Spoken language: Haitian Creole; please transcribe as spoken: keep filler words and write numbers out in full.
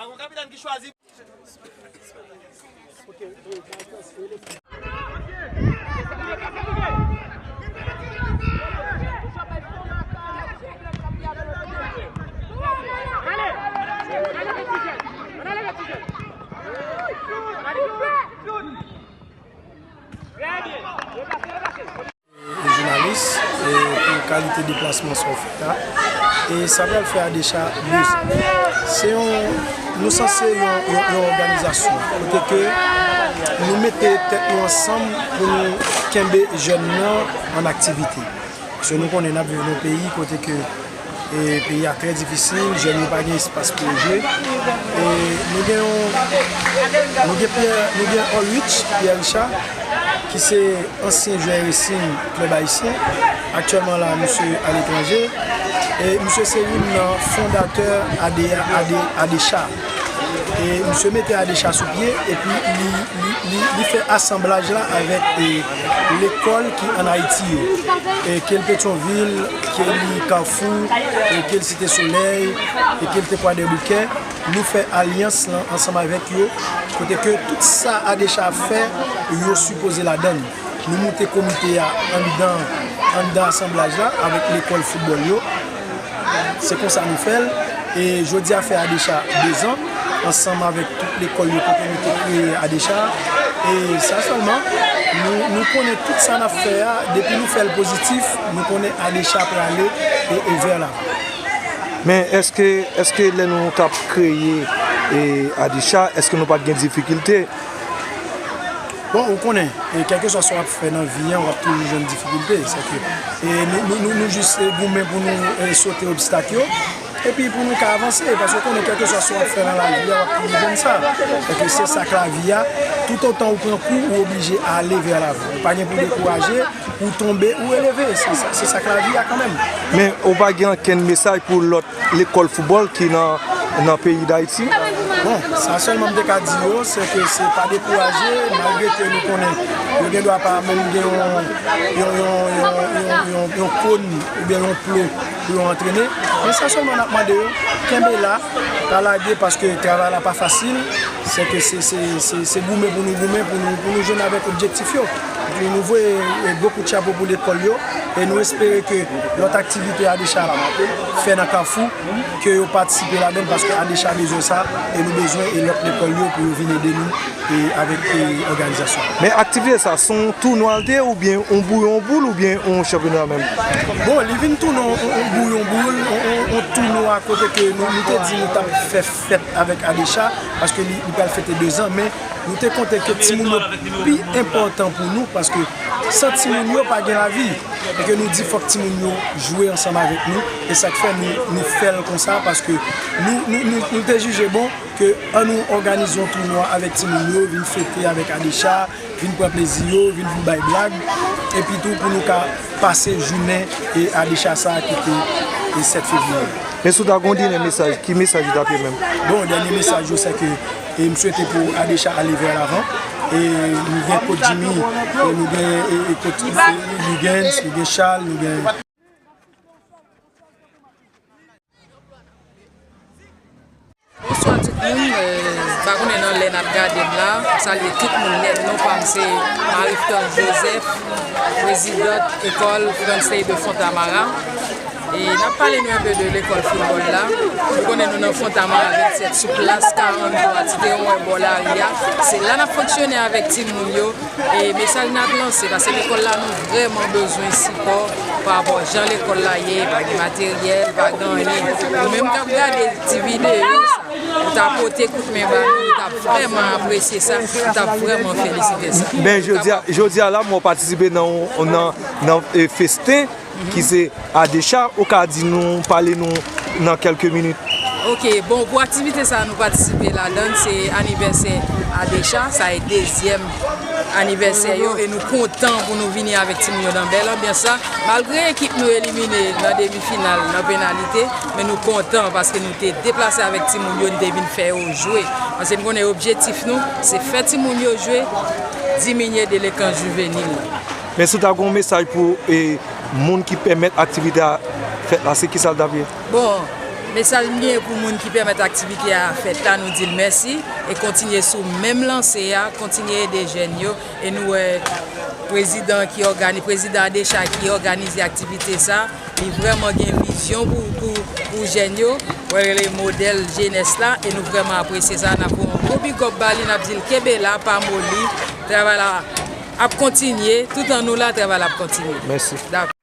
Yon kapitèn ki chwazi. Jounalis, e, pou kalite deplasman sa w fè a. E sa pral fè Adecha buzz. Se yon, nou sanse yon, yon, yon òganizasyon kote ke nou mete tèt nou ansanm pou nou kenbe jèn nan an aktivite. Paske nou konnen n ap viv nan yon peyi kote ke e peyi a trè difisil, jèn yo pa gen espas pou yo jwe. E nou gen yon, nou gen Pierre, nou gen Ulrich Pierre Richard, ki se ansyen jwè Racing Club Ayisyen. Aktyèlman la, misye aletranje. E misye se youn nan fondatè Ade, Ade, Adecha. E misye mete Adecha sou pye, epi li, li, li, li fè asanblaj la avèk, e, lekòl ki ann Ayiti yo. E ke l Petyonvil, ke li Kafou, e ke l Site Solèy, e ke l te Kwadèboukè, nou fè alyans lan ansanm avèk yo, kote ke tout sa Adecha ap fè, yo sipoze ladann. Nou moute komite a anndan, anndan asanblaj la avèk lekòl foutbòl yo. Se konsa nou fè l. E jodi a fè Adecha dezan, ansanm avèk tout lekòl yo kote nou te kreye Adecha. E sa sèlman, nou, nou konnen tout sa n ap fè a, depi nou fè l pozitif, nou konnen Adecha prale e, e vè lavan. Men èske, èske lè nou t ap kreye, e, Adecha, èske nou pa t gen difikilte? Bon, ou konnen, e, kèlkeswa sa w ap fè nan vi an, w ap toujou jwenn difikilte. Sèke, e, nou, nou, nou, nou jis, e, goumen pou nou, e, sote obstak yo, epi pou nou ka avanse. Paske ou konnen, kèlkeswa sa w ap fè nan lavi a, w ap toujou jwenn sa. Sèke se sa k lavi a. Toutotan ou pran kou, ou oblije ale vè lavan. Ou pa gen pou dekouraje, ou tonbe, ou releve. Se sa, se sa k lavi a kanmenm. Men ou pa gen ankenn mesaj pou lòt lekòl foutbòl ki nan, nan peyi Dayiti? Bon, sa sèlman m te ka di yo, se ke se pa dekouraje, malgre ke nou konnen yo gen dwa pa menm gen yon, yon, yon, yon, yon, yon, yon kòn oubyen yon plo pou yo antrene. Men sa sèlman n ap mande yo, kenbe la, pa lage, paske travay la pa fasil. Se ke se, se, se, se goumen pou nou goumen, pou nou, pou nou jwenn avèk objektif yo. Epi nou voye, e, gwo kout chapo pou lekòl yo, e nou espere ke lòt aktivite Adecha fè nan Kafou, ke yo patisipe ladan l, paske Adecha bezwen sa, e nou bezwen, e lòt lekòl yo pou yo vin ede nou, e avèk, e òganizasyon. Men aktivite sa, se yon tounwa l te ye, oubyen yon bouyon boul, oubyen yon chanpyona menm? Bon, li vin tounen yon, yon, yon bouyon boul, yon, yon, yon tounwa kote ke nou, nou te di nou t ap fè fèt avèk Adecha, paske li, li pral fete dezan, men nou te konte ke timoun yo pi enpòtan pou nou, paske san timoun yo pa gen lavi. E ke nou di fòk timoun yo jwe ansanm avèk nou, e sa k fè nou, nou fè l konsa, paske nou, nou, nou, nou te jije bon ke an nou òganize yon tounwa avèk timoun yo, vin fete avèk Adecha, vin pran plezi yo, vin, vin bay blag, epi tou pou nou ka pase jounen e Adecha sa a ki te e sèt fevriye. Men si w ta gen yon dènye mesaj, ki mesaj ou t ap ye menm? Bon, dènye mesaj yo, se ke, e m swete pou Adecha ale vè lavan. E nou gen Coach Jimmy, e nou gen, e, e Coach, e, Lugens, nou gen Charles, nou gen Bonswa tout moun, euh, m pa konnen nan lè n ap gade m la, m salye tout moun nèt, non pa m se Marie Flore Joseph, prezidant ekòl Franz Ley de Fontamara. E n ap pale nou enpe de lekòl foutbòl la. Nou konnen nou nan Fontamara vennsèt sou plas karannwa, ti te yon wè bò lari a. Se la n ap fonksyone avèk timoun yo. E mesaj n ap lanse, paske lekòl la nou vrèman bezwen sipò pa rapò jan lekòl la ye, pa gen materyèl, pa gen anyen. Ou menm k ap gade ti videyo sa, ou ta pote kout men ba nou, nou t ap vrèman apresye sa, nou t ap vrèman felisite sa. Men jodi a, jodi a la, mwen patisipe nan, nan, nan, e, festen ki se Adecha, ou ka di nou, pale nou nan kèlke minit? Ok, bon, pou aktivite sa a, nou patisipe ladan l, se anivèsè Adecha, sa e dezyèm anivèsè yo, e nou kontan pou nou vini avèk timoun yo nan bèl anbyans sa. Malgre ekip nou elimine nan demi final, nan penalite, men nou kontan paske nou te deplase avèk timoun yo, nou te vin fè yo jwe. Paske nou konnen objektif nou, se fè timoun yo jwe, diminye delenkans jivenil la. Men si w ta gen yon mesaj pou, e, moun ki pèmèt aktivite a fèt la, se kisa l t ap ye? Bon, Mesaj m gen pou moun ki pèmèt aktivite a fèt la, nou di l mèsi e kontinye sou menm lanse a, kontinye ede jèn yo. E nou wè prezidan ki ògani-, prezidan Adecha ki òganize aktivite sa, li vrèman gen vizyon pou, pou, pou jèn yo. Wè, rele modèl jenès la, e nou vrèman apresye sa. N ap fè yon gwo big up ba li, n ap di l kenbe la, pa moli. Travay la ap kontinye, toutan nou la, travay la ap kontinye. Mèsi. Dakò.